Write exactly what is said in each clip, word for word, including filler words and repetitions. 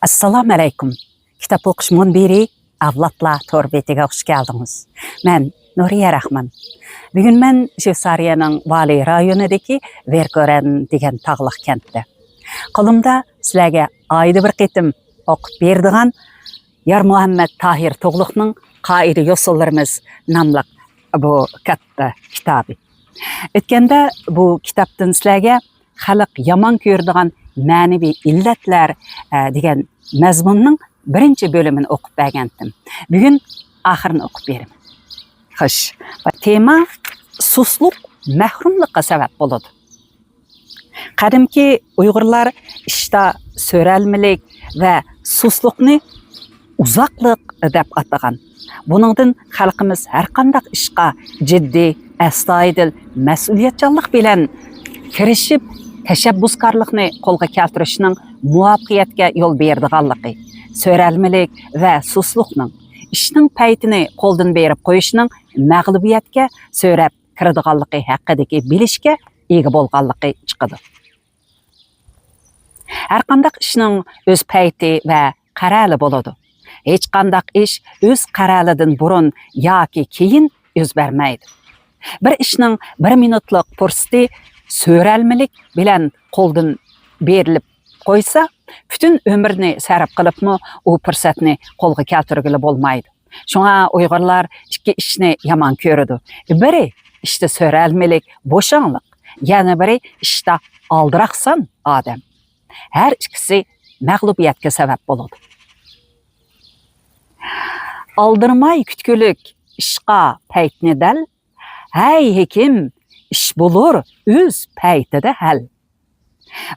ئەسسالامۇ ئەلەيكۇم. كىتاب ئوقۇش مۇنبىرى ئەۋلادلار تور بېتىگە خۇش كەلدىڭىز. مەن نۇرىيە راخمان. بۈگۈن مەن شۋېتسارىيەنىڭ ۋالى رايونىدىكى ۋېركورەن دېگەن تاغلىق كەنتتە. قولۇمدا سىلەرگە ئايدا بىر قېتىم ئوقۇپ بېرىدىغان يارمۇھەممەت تاھىر تۇغلۇقنىڭ قائىدە يوسۇنلىرىمىز ناملىق بۇ كاتتا كىتابى. ئۆتكەندە بۇ كىتابتىن سىلەرگە خەلق يامان كۆرىدىغان مەنىۋى ئىللەتلەر، ئە، دېگەن مەزمۇننىڭ بىرىنچى بۆلۈمىنى ئوقۇپ بەرگەنتىم. بۈگۈن ئاخىرىنى ئوقۇپ بېرىمەن. خوش، تېما سۇسلۇق مەھرۇملۇققا سەۋەب بولىدۇ. قەدىمكى ئۇيغۇرلار ئىشتا سۆرەلمىلىك ۋە سۇسلۇقنى ئۇزاقلىق دەپ ئاتىغان. بۇنىڭدىن خەلقىمىز ھەرقانداق ئىشقا جىددىي، ئەستايىدىل، مەسئۇلىيەتچانلىق بىلەن كىرىشىپ، تەشەببۇسكارلىقنى قولغا كەلتۈرۈشنىڭ مۇۋەپپەقىيەتكە يول بېرىدىغانلىقى، سۆرەلمىلىك ۋە سۇسلۇقنىڭ ئىشنىڭ پەيتىنى قولدىن بېرىپ قويۇشنىڭ مەغلۇبىيەتكە سۆرەپ كىرىدىغانلىقى ھەققىدىكى بىلىشكە ئىگە بولغانلىقى چىقىدۇ. ھەرقانداق ئىشنىڭ ئۆز پەيتى ۋە قەرەلى بولىدۇ. ھېچقانداق ئىش ئۆز قەرەلىدىن بۇرۇن ياكى كېيىن يۈز بەرمەيدۇ. بىر ئىشنىڭ بىر مىنۇتلۇق پۇرسىتى سۆرەلمىلىك بىلەن قولدىن بېرىلىپ قويسا، پۈتۈن ئۆمرىنى سەرپ قىلىپمۇ ئۇ پۇرسەتنى قولغا كەلتۈرگىلى بولمايدۇ. شۇڭا ئۇيغۇرلار ئىككى ئىشنى يامان كۆرىدۇ. بىرى ئىشتا سۆرەلمىلىك، بوشاڭلىق، يەنە بىرى ئىشتا ئالدىراقسان ئادەم. ھەر ئىككىسى مەغلۇبىيەتكە سەۋەب بولىدۇ. ئالدىرىماي كۈتكۈلۈك ئىشقا پەيتنى دەل، ھەي ھېكىم، ئىش بولۇر ئۆز پەيتىدە ھەل.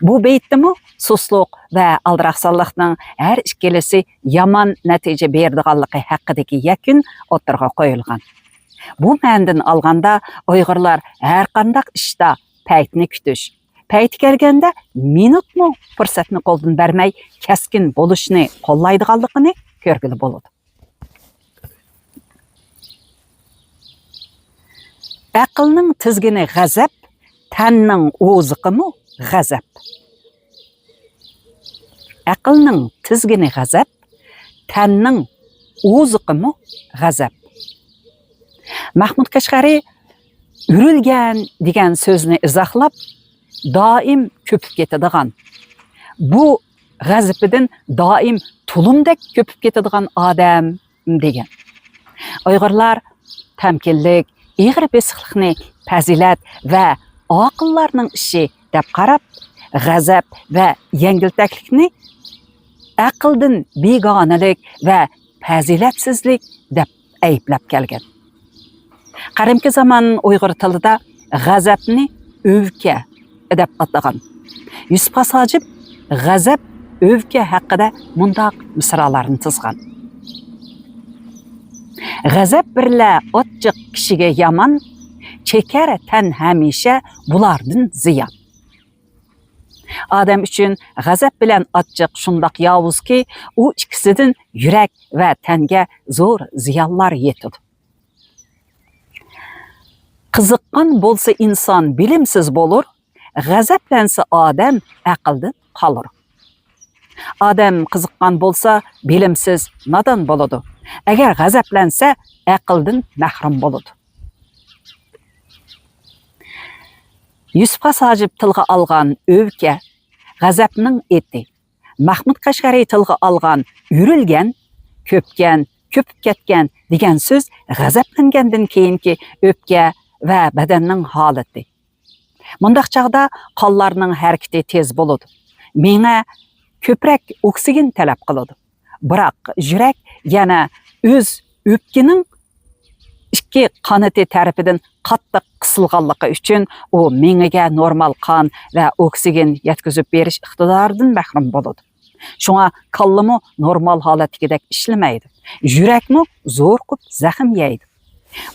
بۇ بېيىتتىمۇ سۇسلۇق ۋە ئالدىراقسانلىقنىڭ ھەر ئىككىلىسى يامان نەتىجە بېرىدىغانلىقى ھەققىدىكى يەكۈن ئوتتۇرىغا قويۇلغان. بۇ مەنىدىن ئالغاندا، ئۇيغۇرلار ھەرقانداق ئىشتا پەيتنى كۈتۈش، پەيتى كەلگەندە مىنۇتمۇ پۇرسەتنى قولدىن بەرمەي، كەسكىن بولۇشنى قوللايدىغانلىقىنى كۆرگىلى بولىدۇ. ئەقىلنىڭ تىزگىنى غەزەپ، تەننىڭ ئوزۇقىمۇ غەزەپ. ئەقىلنىڭ تىزگىنى غەزەپ، تەننىڭ ئوزۇقىمۇ غەزەپ. مەھمۇد قەشقەرى «ئۆرۈلگەن» دېگەن سۆزنى ئىزاھلاپ، دائىم كۆپۈپ كېتىدىغان، بۇ غەزىپىدىن دائىم تۇلۇمدەك كۆپۈپ كېتىدىغان ئادەم دېگەن. ئۇيغۇرلار تەمكىنلىك، ئېغىر بېسىقلىقنى پەزىلەت ۋە ئاقىللارنىڭ ئىشى دەپ قاراپ، غەزەپ ۋە يەڭگىلتەكلىكنى ئەقىلدىن بىگانىلىك ۋە پەزىلەتسىزلىك دەپ ئەيىبلەپ كەلگەن. قەدىمكى زامان ئۇيغۇر تىلىدا غەزەپنى ئۆۋكە دەپ ئاتىغان. يۈسۈپ خاس ھاجىپ غەزەپ، ئۆۋكە ھەققىدە مۇنداق مىسرالارنى تىزغان: «غەزەپ بىرلە ئاچچىق كىشىگە يامان، چېكەر تەن ھەمىشە بۇلاردىن زىيان.» ئادەم ئۈچۈن غەزەپ بىلەن ئاچچىق شۇنداق ياۋۇزكى، ئۇ ئىككىسىدىن يۈرەك ۋە تەنگە زور زىيانلار يېتىدۇ. قىزىققان بولسا ئىنسان بىلىمسىز بولۇر، غەزەپلەنسە ئادەم ئەقىلدىن قالۇر. ئادەم قىزىققان بولسا بىلىمسىز، نادان بولىدۇ. ئەگەر غەزەپلەنسە ئەقىلدىن مەھرۇم بولىدۇ. يۈسۈپ خاس ھاجىپ تىلغا ئالغان ئۆۋكە غەزەپنىڭ ئېتى. مەھمۇد قەشقەرى تىلغا ئالغان ئۆرۈلگەن، كۆپكەن، كۆپۈپ كەتكەن دېگەن سۆز غەزەپلەنگەندىن كېيىنكى ئۆپكە ۋە بەدەننىڭ ھالىتى. مۇنداق چاغدا قانلارنىڭ ھەرىكىتى تېز بولىدۇ. مېڭە كۆپرەك ئوكسىگېن تەلەپ قىلىدۇ. بىراق يۈرەك يەنە ئۆز ئۆپكىنىڭ ئىككى قانىتى تەرىپىدىن قاتتىق قىسىلغانلىقى ئۈچۈن ئۇ مېڭىگە نورمال قان ۋە ئوكسىگېن يەتكۈزۈپ بېرىش ئىقتىدارىدىن مەھرۇم بولىدۇ. شۇڭا كاللىمۇ نورمال ھالەتتىكىدەك ئىشلىمەيدۇ. يۈرەكمۇ زورۇقۇپ زەخىم يەيدۇ.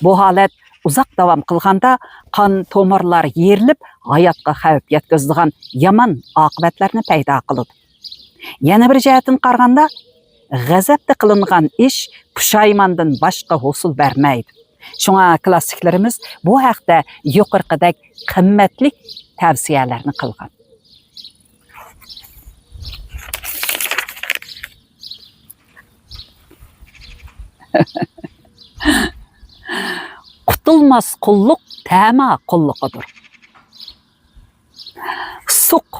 بۇ ھالەت ئۇزاق داۋام قىلغاندا قان تومۇرلار يېرىلىپ، ھاياتقا خەۋپ يەتكۈزىدىغان يامان ئاقىۋەتلەرنى پەيدا قىلىدۇ. يەنە بىر جەھەتتىن قارىغاندا، غەزەپتە قىلىنغان ئىش پۇشايماندىن باشقا ھوسۇل بەرمەيدۇ. شۇڭا كلاسسىكلىرىمىز بۇ ھەقتە يۇقىرىقىدەك قىممەتلىك تەۋسىيەلەرنى قىلغان. قۇتۇلماس قۇللۇق تەمە قۇللۇقىدۇر. سۇق،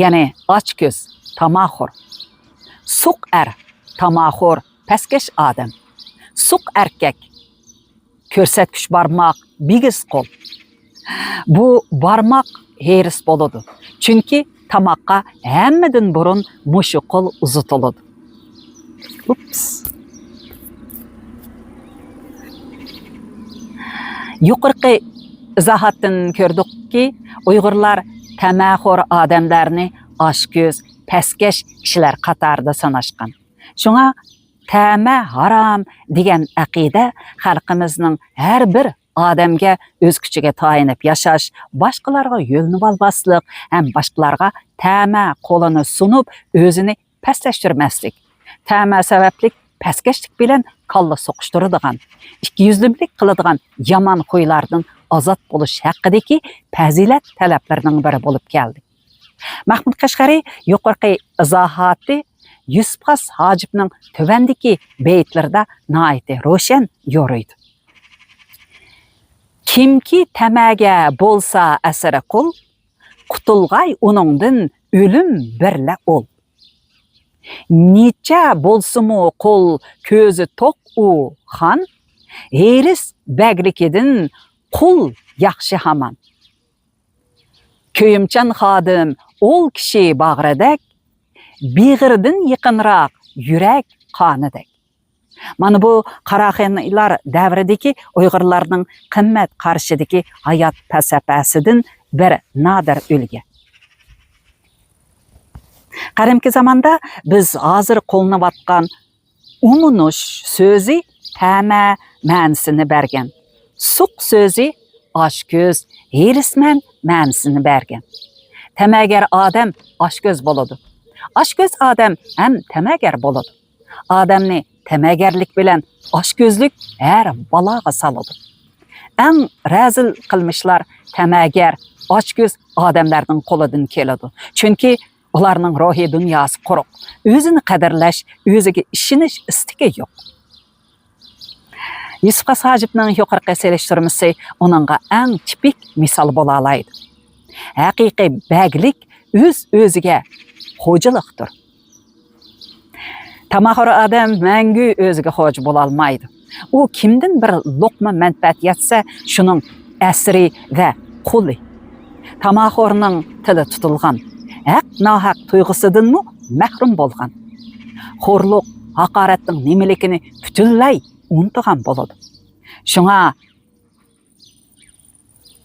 يەنى ئاچكۆز، تاماخور. سۇق ئەر، تاماخور، پەسكەش ئادەم. سۇق ئەركەك، كۆرسەتكۈچ بارماق، بىگىز قول. بۇ بارماق ھېرىس بولىدۇ. چۈنكى تاماققا ھەممىدىن بۇرۇن مۇشۇ قول ئۇزىتىلىدۇ. ئۇپس. يۇقىرىقى ئىزاھاتتىن كۆردۇقكى، ئۇيغۇرلار تەمەخور ئادەملەرنى ئاچكۆز، پەسكەش كىشىلەر قاتارىدا ساناشقان. شۇڭا تەمە ھارام دېگەن ئەقىدە خەلقىمىزنىڭ ھەر بىر ئادەمگە ئۆز كۈچىگە تايىنىپ ياشاش، باشقىلارغا يۆلىنىۋالماسلىق ھەم باشقىلارغا تەمە قولىنى سۇنۇپ ئۆزىنى پەسلەشتۈرمەسلىك، تەمە سەۋەبلىك پەسكەشلىك بىلەن كاللا سوقۇشتۇرىدىغان، ئىككى يۈزلۈمىلىك قىلىدىغان يامان خۇيلاردىن ئازاد بولۇش ھەققىدىكى پەزىلەت تەلەپلىرىنىڭ بىرى بولۇپ كەلدى. مەھمۇد قەشقەرى يۇقىرىقى ئىزاھاتى يۈسۈپ خاس ھاجىپنىڭ تۆۋەندىكى بەيتلىرىدە ناھايىتى روشەن يورۇيدۇ. كىمكى تەمەگە بولسا ئەسىرى قۇل، قۇتۇلغاي ئۇنىڭدىن ئۆلۈم بىرلە ئۇل. نېچە بولسىمۇ قۇل كۆزى توق ئۇ خان، ھېرىس بەگلىكىدىن قۇل ياخشى ھامان. كۆيۈمچان خادىم ئۇل كىشى باغرىدەك، بېغىردىن يېقىنراق يۈرەك قانىدەك. مانا بۇ قاراخانىيلار دەۋرىدىكى ئۇيغۇرلارنىڭ قىممەت قارىشىدىكى ھايات پەلسەپىسىدىن بىر نادىر ئۈلگە. قەدىمكى زاماندا بىز ھازىر قوللىنىۋاتقان ئۇمۇنۇش سۆزى تەمە مەنىسىنى بەرگەن. سۇق سۆزى ئاچكۆز، ھېرىسمەن مەنىسىنى بەرگەن. تەمەگەر ئادەم ئاچكۆز بولىدۇ. ئاچكۆز ئادەم ھەم تەمەگەر بولىدۇ. ئادەمنى تەمەگەرلىك بىلەن ئاچكۆزلۈك ھەر بالاغا سالىدۇ. ئەڭ رەزىل قىلمىشلار تەمەگەر، ئاچكۆز ئادەملەرنىڭ قولىدىن كېلىدۇ. چۈنكى ئۇلارنىڭ روھىي دۇنياسى قۇرۇق، ئۆزىنى قەدىرلەش، ئۆزىگە ئىشىنىش ئىستىكى يوق. يۈسۈپ خاس ھاجىپنىڭ يۇقىرىقى سېلىشتۇرمىسى ئۇنىڭغا ئەڭ تىپىك مىسال بولالايدۇ. ھەقىقىي بەگلىك ئۆز-ئۆزىگە خوجىلىقتۇر. تاماخور ئادەم مەڭگۈ ئۆزىگە خوجا بولالمايدۇ. ئۇ كىمدىن بىر لوقما مەنپەئەت يەتسە، شۇنىڭ ئەسىرى ۋە قۇلى. تاماخورنىڭ تىلى تۇتۇلغان، ھەق-ناھەق تۇيغۇسىدىنمۇ مەھرۇم بولغان. خورلۇق، ھاقارەتنىڭ نېمىلىكىنى پۈتۈنلەي ئۇنتۇغان بولىدۇ. شۇڭا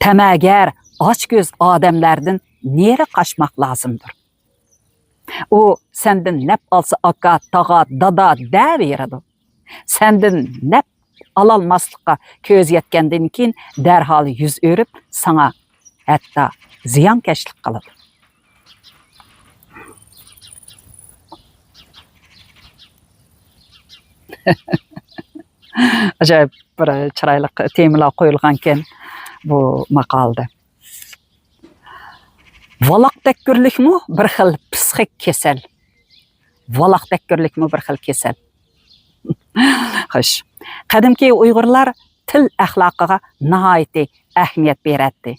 تەمەگەر، ئاچكۆز ئادەملەردىن نېرى قاچماق لازىمدۇر. ئۇ سەندىن نەپ ئالسا ئاكا، تاغا، دادا دەۋېرىدۇ. سەندىن نەپ ئالالماسلىققا كۆزى يەتكەندىن كېيىن دەرھال يۈز ئۆرۈپ ساڭا ھەتتا زىيانكەشلىك قىلىدۇ. ئاجايىپ بىر چىرايلىق تېمىلار قويۇلغانكەن بۇ ماقالىدە. ۋالاقتەككۈرلۈكمۇ بىر خىل پىسخىك كېسەل. ۋالاقتەككۈرلۈكمۇ بىر خىل كېسەل. خوش. قەدىمكى ئۇيغۇرلار تىل ئەخلاقىغا ناھايىتى ئەھمىيەت بېرەتتى.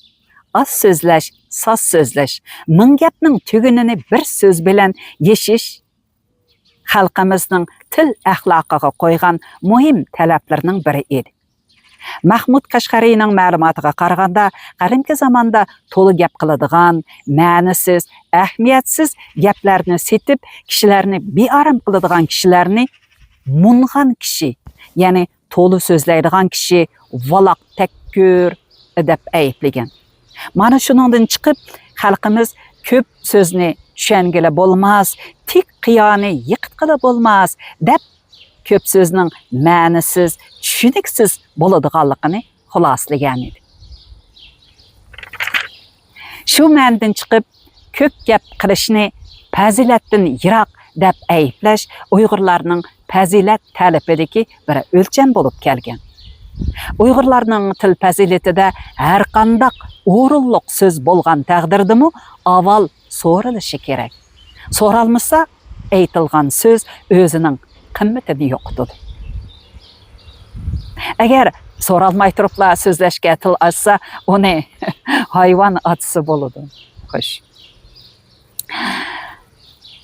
ئاز سۆزلەش، ساز سۆزلەش، مىڭ گەپنىڭ تۈگۈنىنى بىر سۆز بىلەن يېشىش خەلقىمىزنىڭ تىل ئەخلاقىغا قويغان مۇھىم تەلەپلىرىنىڭ بىرى ئىدى. مەھمۇد قەشقەرىنىڭ مەلۇماتىغا قارىغاندا، قەدىمكى زاماندا تولا گەپ قىلىدىغان، مەنىسىز، ئەھمىيەتسىز گەپلەرنى سېتىپ، كىشىلەرنى بىئارام قىلىدىغان كىشىلەرنى مۇڭغان كىشى، يەنى تولا سۆزلەيدىغان كىشى ۋالاق تەككۈر دەپ ئەيىبلىگەن. مانا شۇنىڭدىن چىقىپ، خەلقىمىز كۆپ سۆزنى چۈشەنگىلى بولماس، تىك قىيانى يىقىتقىلى بولماس دەپ، كۆپ سۆزنىڭ مەنىسىز، چۈشىنىكسىز بولىدىغانلىقىنى خۇلاسىلىگەن ئىدى. شۇ مەنىدىن چىقىپ، كۆپ گەپ قىلىشنى پەزىلەتتىن يىراق دەپ ئەيىبلەش ئۇيغۇرلارنىڭ پەزىلەت تەلىپىدىكى بىر ئۆلچەم بولۇپ كەلگەن. ئۇيغۇرلارنىڭ تىل پەزىلىتىدە ھەرقانداق ئورۇنلۇق سۆز بولغان تەقدىردىمۇ ئاۋۋال سورىلىشى كېرەك. سورالمىسا، ئېيتىلغان سۆز ئۆزىنىڭ قىممىتىنى يوقىتىدۇ. ئەگەر سورالماي تۇرۇپلا سۆزلەشكە تىل ئاچسا، ئۇنى ھايۋان ئاتىسى بولىدۇ. خوش.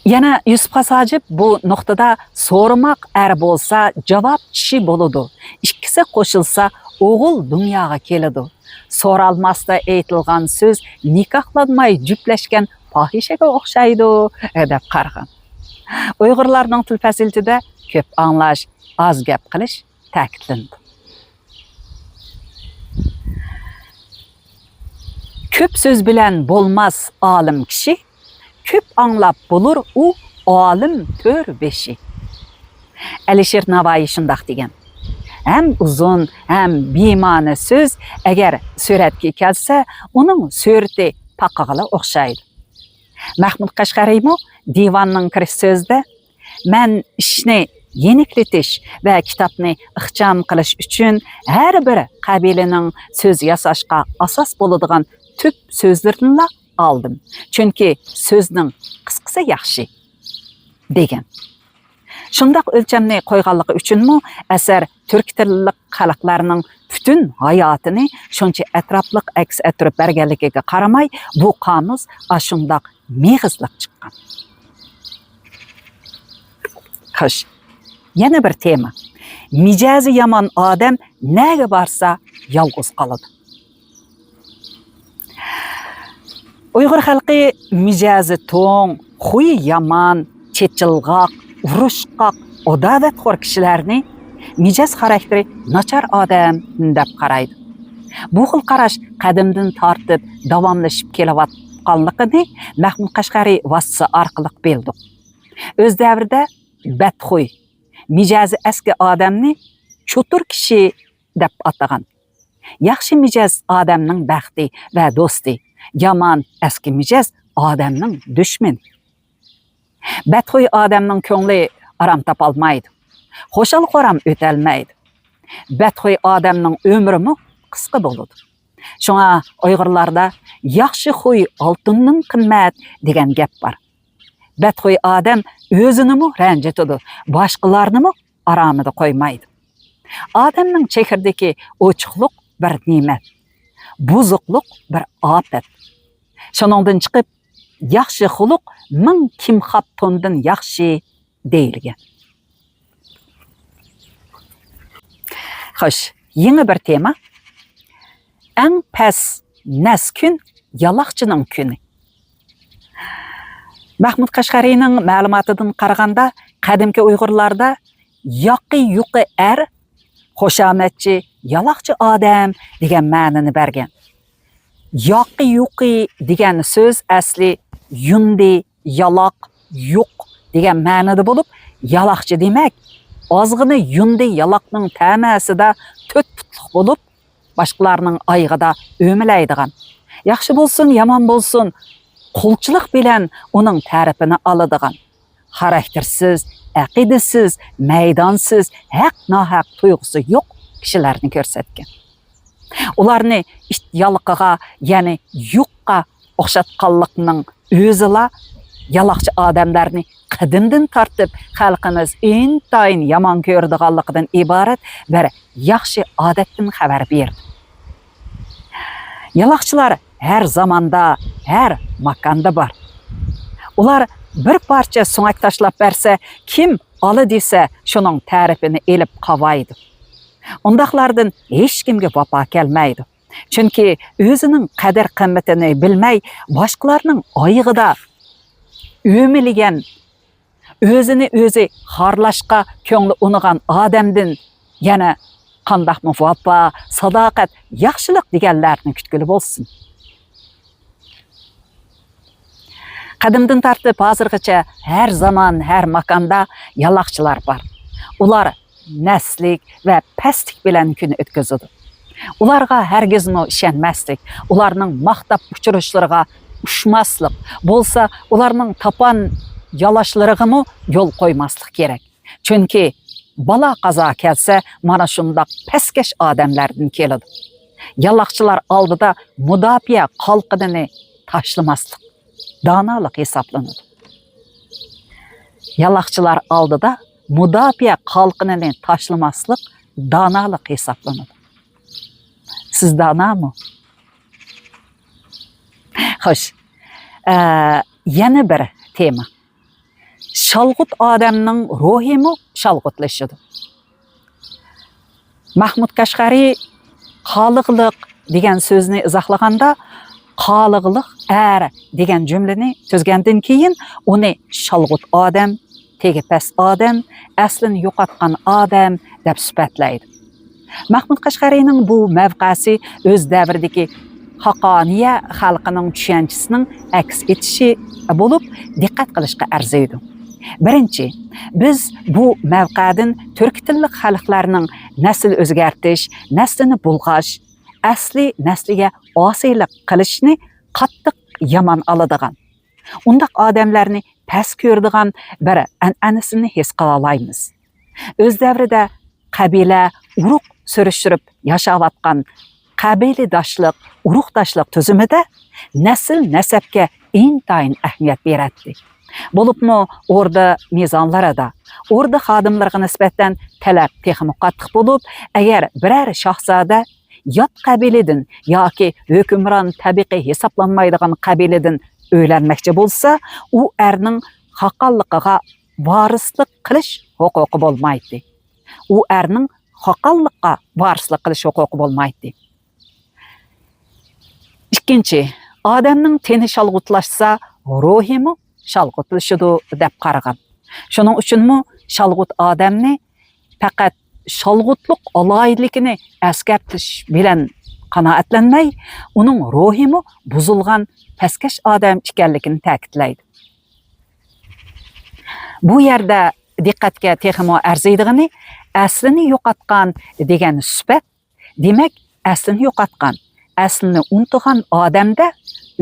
يەنە يۈسۈپ خاس ھاجىپ بۇ نۇقتىدا «سورىماق ئەر بولسا، جاۋاب چىشى بولىدۇ. ئىككىسى قوشۇلسا، ئوغۇل دۇنياغا كېلىدۇ. سورالماستا ئېيتىلغان سۆز نىكاھلانماي جۈپلەشكەن پاھىشىگە ئوخشايدۇ» دەپ قارىغان. ئۇيغۇرلارنىڭ تىل پەزىلىتىدە كۆپ ئاڭلاش، ئاز گەپ قىلىش تەكىتلىنىدۇ. كۆپ سۆز بىلەن بولماس ئالىم كىشى، كۆپ ئاڭلاپ بولۇر ئۇ ئالىم تۆر بېشى. ئەلىشىر ناۋايى شۇنداق دېگەن. ھەم ئۇزۇن، ھەم بىمەنە سۆز ئەگەر سۈرەتكە كەلسە، ئۇنىڭ سۈرىتى پاقىغىلا ئوخشايدۇ. مەھمۇد قەشقەرىمۇ دىۋاننىڭ كىرىش سۆزىدە، مەن ئىشنى يېنىكلىتىش ۋە كىتابنى ئىخچام قىلىش ئۈچۈن ھەر بىر قەبىلىنىڭ سۆز ياساشقا ئاساس بولىدىغان تۈپ سۆزلىرىنىلا ئالدىم، چۈنكى سۆزنىڭ قىسقىسى ياخشى، دېگەن. شۇنداق ئۆلچەمنى قويغانلىقى ئۈچۈنمۇ ئەسەر تۈركىي تىللىق خەلقلەرنىڭ پۈتۈن ھاياتىنى شۇنچە ئەتراپلىق ئەكس ئەتتۈرۈپ بەرگەنلىكىگە قارىماي، بۇ قامۇس ئاشۇنداق مېغىزلىق چىققان. خوش، يەنە بىر تېما. مىجەزى يامان ئادەم نەگە بارسا يالغۇز قالىدۇ. ئۇيغۇر خەلقى مىجەزى توڭ، خۇيى يامان، چېچىلغاق، ئۇرۇشقاق، ئاداۋەتخور كىشىلەرنى مىجەز خاراكتېرى ناچار ئادەم دەپ قارايدۇ. بۇ خىل قاراش قەدىمدىن تارتىپ داۋاملىشىپ كېلىۋاتقانلىقىنى مەھمۇد قەشقەرى ۋاسىتىسى ئارقىلىق بىلدۇق. ئۆز دەۋرىدە بەتخۇي، مىجەزى ئەسكى ئادەمنى چوتۇر كىشى دەپ ئاتىغان. ياخشى مىجەز ئادەمنىڭ بەختى ۋە دوستى، يامان ئەسكى مىجەز ئادەمنىڭ دۈشمىنى. بەتخۇي ئادەمنىڭ كۆڭلى ئارام تاپالمايدۇ. خۇشال-خۇرام ئۆتەلمەيدۇ. بەتخۇي ئادەمنىڭ ئۆمرىمۇ قىسقا بولىدۇ. شۇڭا ئۇيغۇرلاردا «ياخشى خۇي ئالتۇندىن قىممەت» دېگەن گەپ بار. بەتخۇي ئادەم ئۆزىنىمۇ رەنجىتىدۇ، باشقىلارنىمۇ ئارامىدا قويمايدۇ. ئادەمنىڭ چېھرىدىكى ئوچۇقلۇق بىر نېمەت، بۇزۇقلۇق بىر ئاپەت. شۇنىڭدىن چىقىپ، ياخشى خۇلق مىڭ كىمخاب توندىن ياخشى دېيىلگەن. خوش، يېڭى بىر تېما. ئەڭ پەس نەس كۈن يالاقچىنىڭ كۈنى. مەھمۇد قەشقەرىنىڭ مەلۇماتىدىن قارىغاندا، قەدىمكى ئۇيغۇرلاردا ياقى يۇقى ئەر، خۇشامەتچى، يالاقچى ئادەم دېگەن مەنىنى بەرگەن. ياقى يۇقى دېگەن سۆز ئەسلى يۇندى، يالاق، يۇق دېگەن مەنىدە بولۇپ، يالاقچى دېمەك، ئازغىنە يۇندى يالاقنىڭ تەمەسىدە تۆت پۇتلۇق بولۇپ، باشقىلارنىڭ ئايىغىدا ئۆمىلەيدىغان. ياخشى بولسۇن، يامان بولسۇن، قۇلچىلىق بىلەن ئۇنىڭ تەرىپىنى ئالىدىغان. خاراكتېرسىز، ئەقىدىسىز، مەيدانسىز، ھەق-ناھەق تۇيغۇسى يوق كىشىلەرنى كۆرسەتكەن. ئۇلارنى ئىت يالىقىغا، يەنى يۇققا ئوخشاتقانلىقنىڭ ئۆزىلا يالاقچى ئادەملەرنى قەدىمدىن تارتىپ خەلقىمىز ئىنتايىن يامان كۆرىدىغانلىقىدىن ئىبارەت بىر ياخشى ئادەتتىن خەۋەر بېرىدۇ. يالاقچىلار ھەر زاماندا، ھەر ماكاندا بار. ئۇلار بىر پارچە سۆڭەك تاشلاپ بەرسە، كىم ئالا دېسە، شۇنىڭ تەرىپىنى ئېلىپ قاۋايدۇ. ئۇنداقلاردىن ھېچكىمگە ۋاپا كەلمەيدۇ. چۈنكى ئۆزىنىڭ قەدىر-قىممىتىنى بىلمەي، باشقىلارنىڭ ئايىغىدا ئۆمىلىگەن، ئۆزىنى ئۆزى خارلاشقا كۆڭلى ئۇنىغان ئادەمدىن يەنە قانداقمۇ ۋاپا، ساداقەت، ياخشىلىق دېگەنلەرنى كۈتكىلى بولسۇن. قەدىمدىن تارتىپ ھازىرغىچە ھەر زامان، ھەر ماكاندا يالاقچىلار بار. ئۇلار نەسلىك ۋە پەسلىك بىلەن كۈن ئۆتكۈزىدۇ. ئۇلارغا ھەرگىزمۇ ئىشەنمەسلىك، ئۇلارنىڭ ماختاپ ئۇچۇرۇشلىرىغا ئۇشماسلىق، بولسا ئۇلارنىڭ تاپان يالاشلىرىغىمۇ يول قويماسلىق كېرەك. چۈنكى بالا قازا كەلسە، مانا شۇنداق پەسكەش ئادەملەردىن كېلىدۇ. يالاقچىلار ئالدىدا مۇداپىئە قالقىنىنى تاشلىماسلىق دانالىق ھېسابلىنىدۇ. يالاقچىلار ئالدىدا مۇداپىئە قالقىنىنى تاشلىماسلىق دانالىق ھېسابلىنىدۇ. سىز دانامۇ؟ خوش، ئە، يەنە بىر تېما. شالغۇت ئادەمنىڭ روھىمۇ شالغۇتلىشىدۇ. مەھمۇد قەشقەرى قالىغلىق دېگەن سۆزنى ئىزاھلىغاندا، قالىغلىق ئەر دېگەن جۈملىنى تۈزگەندىن كېيىن، ئۇنى شالغۇت ئادەم، تېگى پەس ئادەم، ئەسلىنى يوقاتقان ئادەم دەپ سۈپەتلەيدۇ. مەھمۇد قەشقەرىنىڭ بۇ مەۋقەسى ئۆز دەۋرىدىكى خاقانىيە خەلقىنىڭ چۈشەنچىسىنىڭ ئەكس ئېتىشى بولۇپ، دىققەت قىلىشقا ئەرزىيدۇ. بىرىنچى، بىز بۇ مەۋقەدىن تۈركىي تىللىق خەلقلەرنىڭ نەسىل ئۆزگەرتىش، نەسلىنى بۇلغاش، ئەسلى نەسلىگە ئاسىيلىق قىلىشنى قاتتىق يامان ئالىدىغان، ئۇنداق ئادەملەرنى پەس كۆرىدىغان بىر ئەنئەنىسىنى ھېس قىلالايمىز. ئۆز دەۋرىدە قەبىلە، ئۇرۇق سۈرۈشتۈرۈپ ياشاۋاتقان قەبىلىداشلىق، ئۇرۇقداشلىق تۈزۈمىدە نەسىل نەسەبكە ئىنتايىن ئەھمىيەت بېرەتتى. بولۇپمۇ ئوردا مىزانلىرىدا ئوردا خادىملىرىغا نىسبەتەن تەلەپ تېخىمۇ قاتتىق بولۇپ، ئەگەر بىرەر شاھزادە يات قەبىلىدىن ياكى ھۆكۈمران تەبىقە ھېسابلانمايدىغان قەبىلىدىن ئۆيلەنمەكچى بولسا، ئۇ ئەرنىڭ خاقانلىقىغا ۋارىسلىق قىلىش ھوقۇقى بولمايتتى. ئۇ ئەرنىڭ خاقانلىققا ۋارىسلىق قىلىش ھوقۇقى بولمايتتى. ئىككىنچى، ئادەمنىڭ تېنى شالغۇتلاشسا، روھىمۇ شالغۇتلىشىدۇ دەپ قارىغان. شۇنىڭ ئۈچۈنمۇ شالغۇت ئادەمنى پەقەت شالغۇتلۇق ئالاھىدىلىكىنى ئەسكەرتىش بىلەن قانائەتلەنمەي، ئۇنىڭ روھىمۇ بۇزۇلغان پەسكەش ئادەم ئىكەنلىكىنى تەكىتلەيدۇ. بۇ يەردە دىققەتكە تېخىمۇ ئەرزىيدىغىنى، ئەسلىنى يوقاتقان دېگەن سۈپەت، دېمەك، ئەسلىنى يوقاتقان، ئەسلىنى ئۇنتۇغان ئادەمدە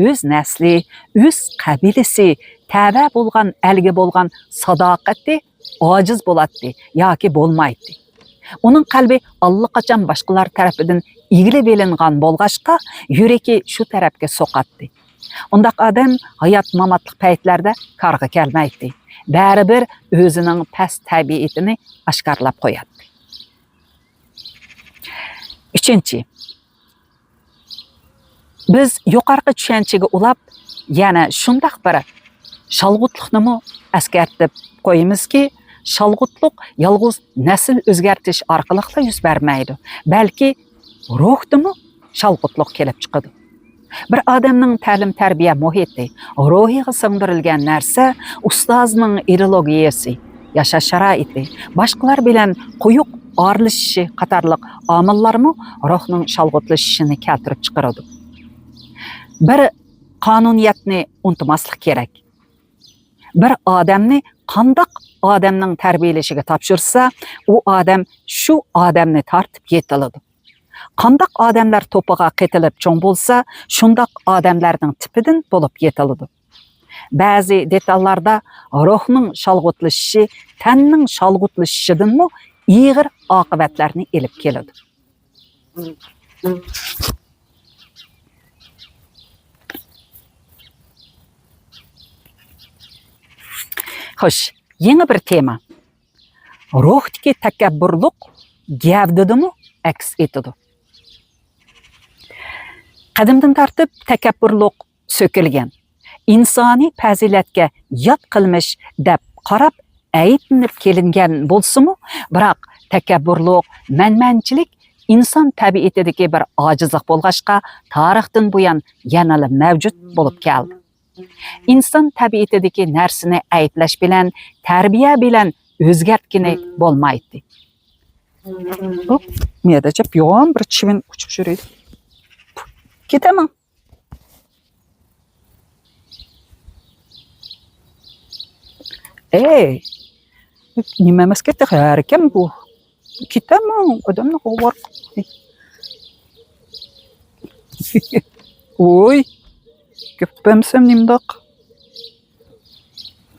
ئۆز نەسلى، ئۆز قەبىلىسى، تەۋە بولغان ئەلگە بولغان ساداقىتى ئاجىز بولاتتى ياكى بولمايتتى. ئۇنىڭ قەلبى ئاللىقاچان باشقىلار تەرىپىدىن ئىگىلىۋېلىنغان بولغاچقا، يۈرىكى شۇ تەرەپكە سوقاتتى. ئۇنداق ئادەم ھايات-ماماتلىق پەيتلەردە كارغا كەلمەيتتى. بەرىبىر ئۆزىنىڭ پەس تەبىئىتىنى ئاشكارىلاپ قوياتتى. ئۈچىنچى، بىز يۇقىرىقى چۈشەنچىگە ئۇلاپ، يەنە شۇنداق بىر شالغۇتلۇقنىمۇ ئەسكەرتىپ قويىمىزكى، شالغۇتلۇق يالغۇز نەسىل ئۆزگەرتىش ئارقىلىقلا يۈز بەرمەيدۇ، بەلكى روھتىمۇ شالغۇتلۇق كېلىپ چىقىدۇ. بىر ئادەمنىڭ تەلىم-تەربىيە مۇھىتى، روھىغا سىڭدۈرۈلگەن نەرسە، ئۇستازنىڭ ئىدېئولوگىيەسى، ياشاش شارائىتى، باشقىلار بىلەن قويۇق ئارىلىشىشى قاتارلىق ئامىللارمۇ روھنىڭ شالغۇتلىشىشىنى كەلتۈرۈپ چىقىرىدۇ. بىر قانۇنىيەتنى ئۇنتۇماسلىق كېرەك. بىر ئادەمنى قانداق ئادەمنىڭ تەربىيەلىشىگە تاپشۇرسا، ئۇ ئادەم شۇ ئادەمنى تارتىپ يېتىلىدۇ. قانداق ئادەملەر توپىغا قېتىلىپ چوڭ بولسا، شۇنداق ئادەملەرنىڭ تىپىدىن بولۇپ يېتىلىدۇ. بەزى دېتاللاردا روھنىڭ شالغۇتلىشىشى تەننىڭ شالغۇتلىشىشىدىنمۇ ئېغىر ئاقىۋەتلەرنى ئېلىپ كېلىدۇ. خوش، يېڭى بىر تېما. روھتىكى تەكەببۇرلۇق گەۋدىدىمۇ ئەكس ئېتىدۇ. قەدىمدىن تارتىپ تەكەببۇرلۇق سۆكۈلگەن، ئىنسانىي پەزىلەتكە يات قىلمىش دەپ قاراپ ئەيىبلىنىپ كېلىنگەن بولسىمۇ، بىراق تەكەببۇرلۇق، مەنمەنچىلىك ئىنسان تەبىئىتىدىكى بىر ئاجىزلىق بولغاچقا، تارىختىن بۇيان يەنىلا مەۋجۇت بولۇپ كەلدى. ئىنسان تەبىئىتىدىكى نەرسىنى ئەيىبلەش بىلەن، تەربىيە بىلەن ئۆزگەرتكىنى بولمايتتى. بۇ مەيدەچە يوغان بىر چىۋىن ئۇچۇپ يۈرىدۇ. كېتەمەن. ئەي، نېمە ئەمەسكەن تېخى، ھەركەم بۇ. كېتەمەن، ئادەمنى غوۋار. ۋوي، گەپەمسەم نېمىنداق؟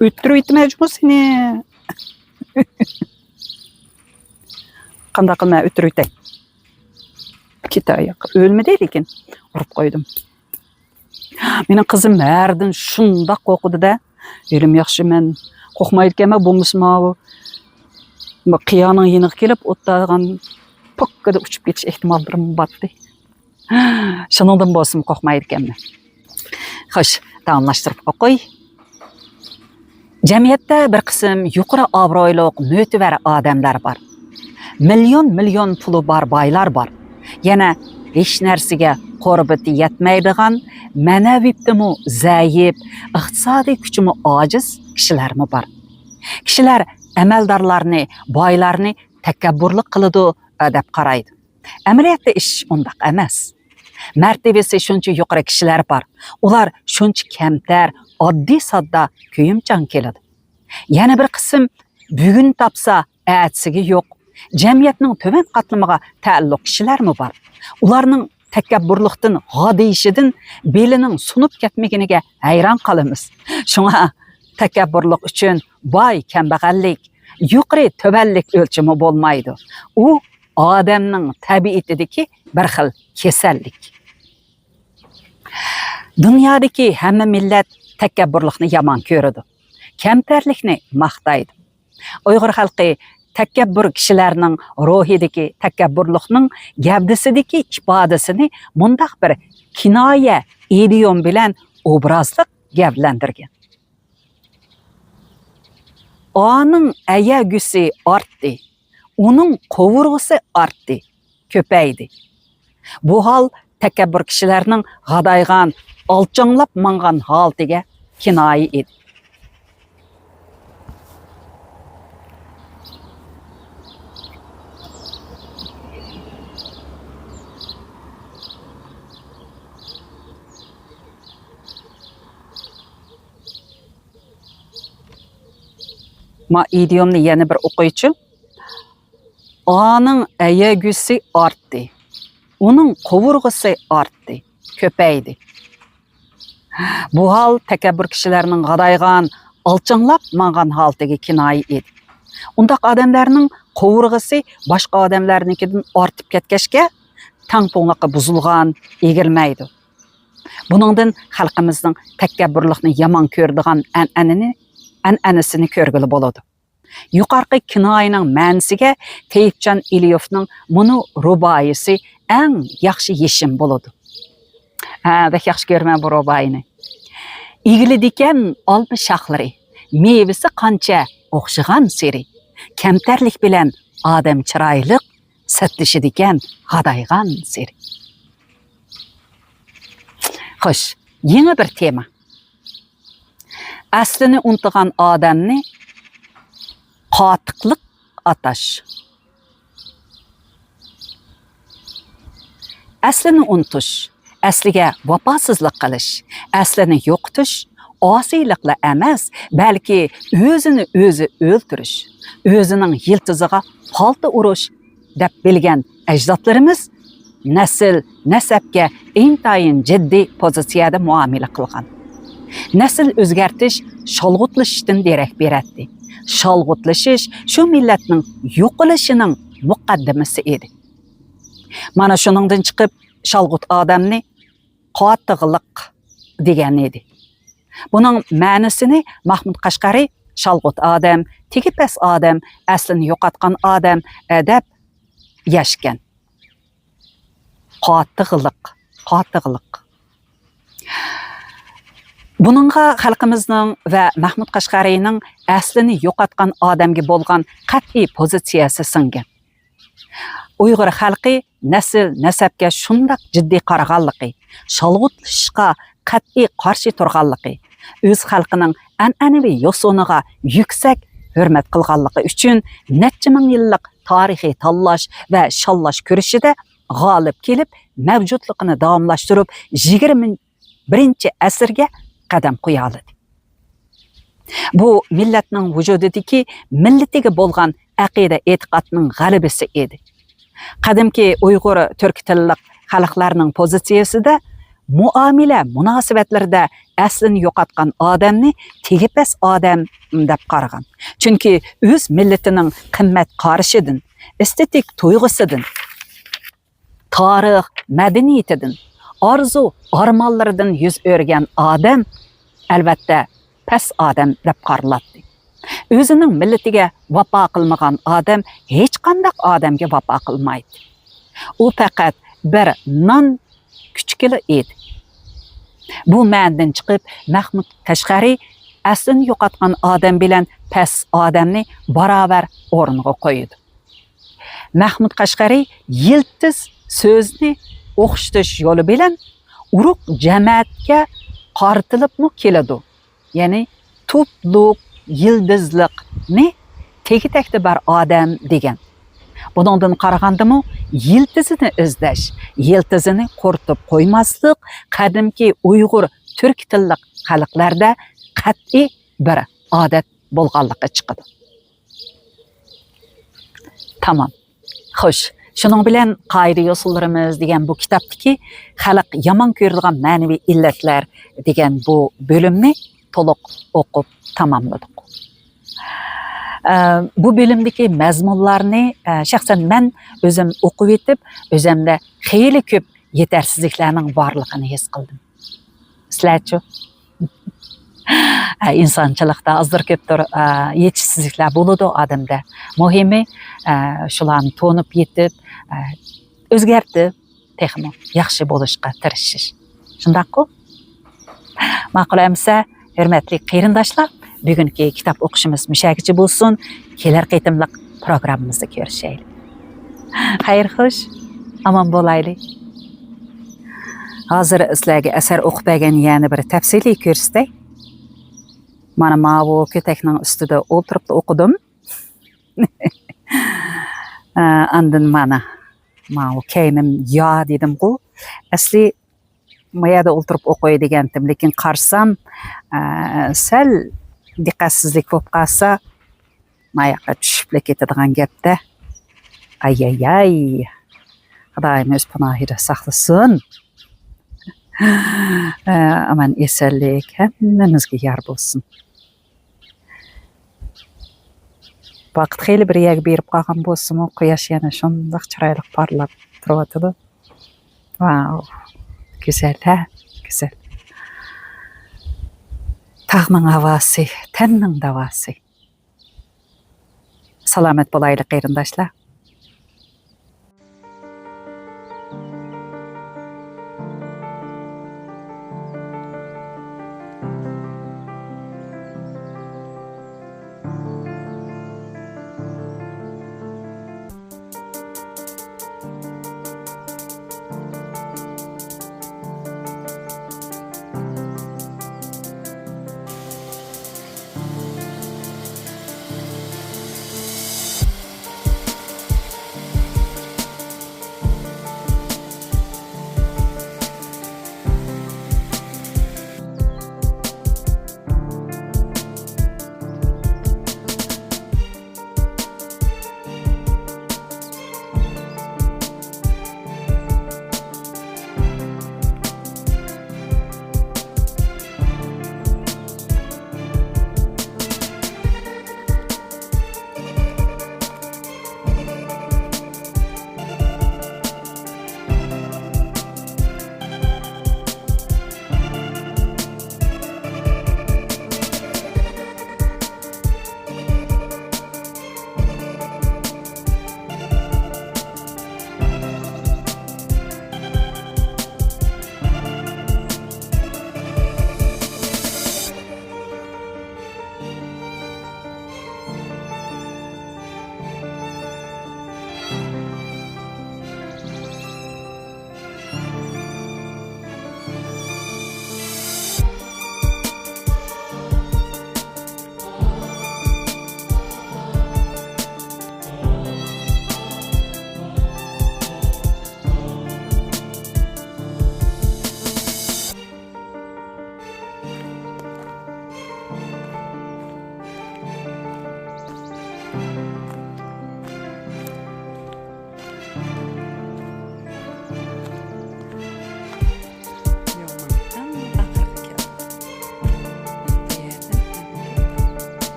ئۆتتۈرۈۋېتىمەن جۇمۇ سېنى. قانداق قىلىمەن، ئۆتتۈرۈۋېتەي. كېتە ئاياققا. ئۆلمىدى لېكىن. ئۇرۇپ قويدۇم. مېنىڭ قىزىم ھەردىن شۇنداق قورقىدۇ-دە. ھېلىمۇ ياخشى مەن قورقمايدىكەنمەن، بولمىسا ماۋۇ بۇ قىيانىڭ يېنىغا كېلىپ ئولتۇرغان پوككىدە ئۇچۇپ كېتىش ئېھتىماللىرىمۇ بارتى. شۇنىڭدىن بولسىمۇ قورقمايدىكەنمەن. خوش، داۋاملاشتۇرۇپ ئوقۇي. جەمئىيەتتە بىر قىسىم يۇقىرى ئابرۇيلۇق، مۆتىۋەر ئادەملەر بار. مىليون، مىليون پۇلى بار بايلار بار. يەنە ھېچ نەرسىگە قۇربىتى يەتمەيدىغان، مەنەۋىيىتىمۇ زەئىپ، ئىقتىسادىي كۈچىمۇ ئاجىز كىشىلەرمۇ بار. كىشىلەر ئەمەلدارلارنى، بايلارنى تەكەببۇرلۇق قىلىدۇ، دەپ قارايدۇ. ئەمەلىيەتتە ئىش ئۇنداق ئەمەس. مەرتىۋىسى شۇنچە يۇقىرى كىشىلەر بار. ئۇلار شۇنچە كەمتەر، ئاددىي-ساددا، كۆيۈمچان كېلىدۇ. يەنە بىر قىسىم بۈگۈن تاپسا، ئەتىسىگە يوق. جەمئىيەتنىڭ تۆۋەن قاتلىمىغا تەئەللۇق كىشىلەرمۇ بار. ئۇلارنىڭ تەكەببۇرلۇقتىن غادىيىشىدىن بېلىنىڭ سۇنۇپ كەتمىگىنىگە ھەيران قالىمىز. شۇڭا تەكەببۇرلۇق ئۈچۈن باي-كەمبەغەللىك، يۇقىرى-تۆۋەنلىك ئۆلچىمى بولمايدۇ. ئۇ ئادەمنىڭ تەبىئىتىدىكى بىر خىل كېسەللىك. دۇنيادىكى ھەممە مىللەت تەكەببۇرلۇقنى يامان كۆرىدۇ، كەمتەرلىكنى ماختايدۇ. ئۇيغۇر خەلقى تەكەببۇر كىشىلەرنىڭ روھىدىكى تەكەببۇرلۇقنىڭ گەۋدىسىدىكى ئىپادىسىنى مۇنداق بىر كىنايە ئىدىيوم بىلەن ئوبرازلىق گەۋدىلەندۈرگەن. ئانىڭ ئەيەگۈسى ئارتتى، ئۇنىڭ قوۋۇرغىسى ئارتتى، كۆپەيدى. بۇ ھال تەكەببۇر كىشىلەرنىڭ غادايغان، ئالچاڭلاپ ماڭغان ھالىتىگە كىنايە ئىدى. ما ئىدىيومنى يەنە بىر ئوقۇيچۇ. ئانىڭ ئەيەگۈسى ئارتتى. ئۇنىڭ قوۋۇرغىسى ئارتتى، كۆپەيدى. بۇ ھال تەكەببۇر كىشىلەرنىڭ غادايغان، ئالچاڭلاپ ماڭغان ھالىتىگە كىنايە ئىدى. ئۇنداق ئادەملەرنىڭ قوۋۇرغىسى باشقا ئادەملەرنىڭكىدىن ئارتىپ كەتكەچكە، تەڭپۇڭلۇقى بۇزۇلغان، ئېگىلمەيدۇ. بۇنىڭدىن خەلقىمىزنىڭ تەكەببۇرلۇقنى يامان كۆرىدىغان ئەنئەنىنى، ئەنئەنىسىنى كۆرگىلى بولىدۇ. يۇقىرىقى كىنايىنىڭ مەنىسىگە تېيىپجان ئېلىيېۋنىڭ مۇنۇ رۇبائىيىسى ئەڭ ياخشى يېشىم بولىدۇ. ھە، بەك ياخشى كۆرىمەن بۇ رۇبائىينى. ئېگىلىدىكەن ئالما شاخلىرى، مېۋىسى قانچە ئوخشىغانسېرى، كەمتەرلىك بىلەن ئادەم چىرايلىق، سەتلىشىدىكەن غادايغانسېرى. خوش، يېڭى بىر تېما. ئەسلىنى ئۇنتۇغان ئادەمنى قاتىقلىق ئاتاش. ئەسلىنى ئۇنتۇش، ئەسلىگە ۋاپاسىزلىق قىلىش، ئەسلىنى يوقىتىش ئاسىيلىقلا ئەمەس، بەلكى ئۆزىنى ئۆزى ئۆلتۈرۈش، ئۆزىنىڭ يىلتىزىغا پالتا ئۇرۇش، دەپ بىلگەن ئەجدادلىرىمىز نەسىل، نەسەبكە ئىنتايىن جىددىي پوزىتسىيەدە مۇئامىلە قىلغان. نەسىل ئۆزگەرتىش شالغۇتلىشىشتىن دېرەك بېرەتتى. شالغۇتلىشىش شۇ مىللەتنىڭ يوقىلىشىنىڭ مۇقەددىمىسى ئىدى. مانا شۇنىڭدىن چىقىپ، شالغۇت ئادەمنى قاتىغلىق دېگەن ئىدى. بۇنىڭ مەنىسىنى مەھمۇد قەشقەرى شالغۇت ئادەم، تېگى پەس ئادەم، ئەسلىنى يوقاتقان ئادەم، ئە، دەپ ياشكەن. قاتىغلىق، قاتىغلىق. بۇنىڭغا خەلقىمىزنىڭ ۋە مەھمۇد قەشقەرىنىڭ ئەسلىنى يوقاتقان ئادەمگە بولغان قەتئىي پوزىتسىيەسى سىڭگەن. ئۇيغۇر خەلقى نەسىل، نەسەبكە شۇنداق جىددىي قارىغانلىقى، شالغۇتلىشىشقا قەتئىي قارشى تۇرغانلىقى، ئۆز خەلقىنىڭ ئەنئەنىۋى يوسۇنىغا يۈكسەك ھۆرمەت قىلغانلىقى ئۈچۈن نەچچە مىڭ يىللىق تارىخىي تاللاش ۋە شاللاش كۈرىشىدە غالىب كېلىپ، مەۋجۇتلۇقىنى داۋاملاشتۇرۇپ، يىگىرمە بىرىنچى ئەسىرگە قەدەم قويالىدى. بۇ مىللەتنىڭ ۋۇجۇدىدىكى مىللىتىگە بولغان ئەقىدە ئېتىقادنىڭ غەلىبىسى ئىدى. قەدىمكى ئۇيغۇر، تۈركىي تىللىق خەلقلەرنىڭ پوزىتسىيىسىدە مۇئامىلە مۇناسىۋەتلىرىدە ئەسلىنى يوقاتقان ئادەمنى تېگى پەس ئادەم دەپ قارىغان. چۈنكى ئۆز مىللىتىنىڭ قىممەت قارىشىدىن، ئېستېتىك تۇيغۇسىدىن، تارىخ، مەدەنىيىتىدىن، ئارزۇ، ئارمانلىرىدىن يۈز ئۆرۈگەن ئادەم، ئەلۋەتتە، پەس ئادەم دەپ قارىلاتتى. ئۆزىنىڭ مىللىتىگە ۋاپا قىلمىغان ئادەم ھېچقانداق ئادەمگە ۋاپا قىلمايدۇ. ئۇ پەقەت بىر نان كۈچۈكىلا ئىدى. بۇ مەنىدىن چىقىپ، مەھمۇد قەشقەرى ئەسلىنى يوقاتقان ئادەم بىلەن پەس ئادەمنى باراۋەر ئورۇنغا قويىدۇ. مەھمۇد قەشقەرى يىلتىز سۆزىنى ئوخشىتىش يولى بىلەن ئۇرۇق جەمەتكە قارىتىلىپمۇ كېلىدۇ. يەنى تۇپلۇق، يىلدىزلىقنى تېگى-تەكتى بار ئادەم دېگەن. بۇنىڭدىن قارىغاندىمۇ، يىلتىزىنى ئىزدەش، يىلتىزىنى قۇرۇتۇپ قويماسلىق قەدىمكى ئۇيغۇر تۈرك تىللىق خەلقلەردە قەتئىي بىر ئادەت بولغانلىقى چىقىدۇ. تامام. خوش، شۇنىڭ بىلەن قائىدە يوسۇنلىرىمىز دېگەن بۇ كىتابتىكى خەلق يامان كۆرىدىغان مەنىۋى ئىللەتلەر دېگەن بۇ بۆلۈمنى تولۇق ئوقۇپ تاماملىدۇق. ئە، بۇ بۆلۈمدىكى مەزمۇنلارنى، ئە، شەخسەن مەن ئۆزۈم ئوقۇۋېتىپ، ئۆزۈمدە خېلى كۆپ يېتەرسىزلىكلەرنىڭ بارلىقىنى ھېس قىلدىم. سىلەرچۇ؟ ئە، ئىنسانچىلىقتا ئازدۇر كۆپتۇر، ئە، يېتىشسىزلىكلەر بولىدۇ ئادەمدە. مۇھىمى، ئە، شۇلارنى تونۇپ يېتىپ، ئە، ئۆزگەرتىپ، تېخىمۇ ياخشى بولۇشقا تىرىشىش. شۇنداققۇ؟ ماقۇل ئەمىسە، ھۆرمەتلىك قېرىنداشلار، بۈگۈنكى كىتاب ئوقۇشىمىز مۇشەگىچە بولسۇن. كېلەر قېتىملىق پروگراممىمىزدا كۆرۈشەيلى. خەير خوش، ئامان بولايلى. ھازىر سىلەرگە ئەسەر ئوقۇپ بەرگەن يەنە بىر تەپسىلىي كۆرسىتەي. مانا ماۋۇ كۆتەكنىڭ ئۈستىدە ئولتۇرۇپلا ئوقۇدۇم. ئە، ئاندىن مانا ماۋۇ كەينىم يا دېدىمغۇ. ئەسلى ما يەردە ئولتۇرۇپ ئوقۇي دېگەنتىم، لېكىن قارىسام، ئە، سەل دىققەتسىزلىك بولۇپ قالسا، ما ياققا چۈشۈپلا كېتىدىغان گەپتە. ئاياياي، خۇدايىم ئۆز پاناھىدا ساقلىسۇن. ئە، ئامان ئېسەنلىك ھەممىمىزگە يار بولسۇن. ۋاقىت خېلى بىر يەرگە بېرىپ قالغان بولسىمۇ، قۇياش يەنە شۇنداق چىرايلىق پارلاپ تۇرۇۋاتىدۇ. ۋاۋ، گۈزەل ھە، گۈزەل. تاغنىڭ ھاۋاسى، تەننىڭ داۋاسى. سالامەت بولايلى قېرىنداشلار.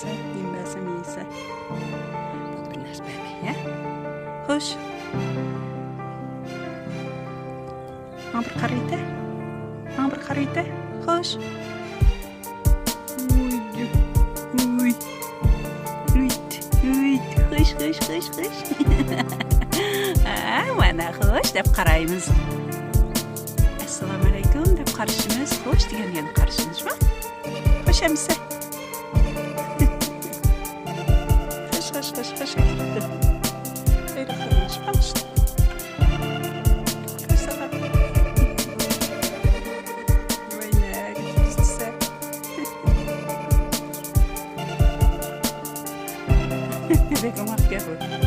نېمە بەرسەم يەيسەن. بۇ بىر نەرسە بەرمەي، ھە؟ خوش. ماڭا بىر قارايتە. ماڭا بىر قارايتە. خوش. ئۇي، ئۇي. ئۈيت، ئۈيت. خوش، خوش، خوش، خوش. ھە، مانا خوش دەپ قارايمىز. ئەسسالامۇ ئەلەيكۇم دەپ قارىشىمىز، خوش دېگەن يەنە قارىشىمىز، شۇ. خوش ئەمىسە. خوش، خوش، خوش، خوش. خەير قىلمىش، خوش. خوش ساڭا. ۋاي، نەگە كېتىسە. بەك ئوڭاق گەپ بۇ.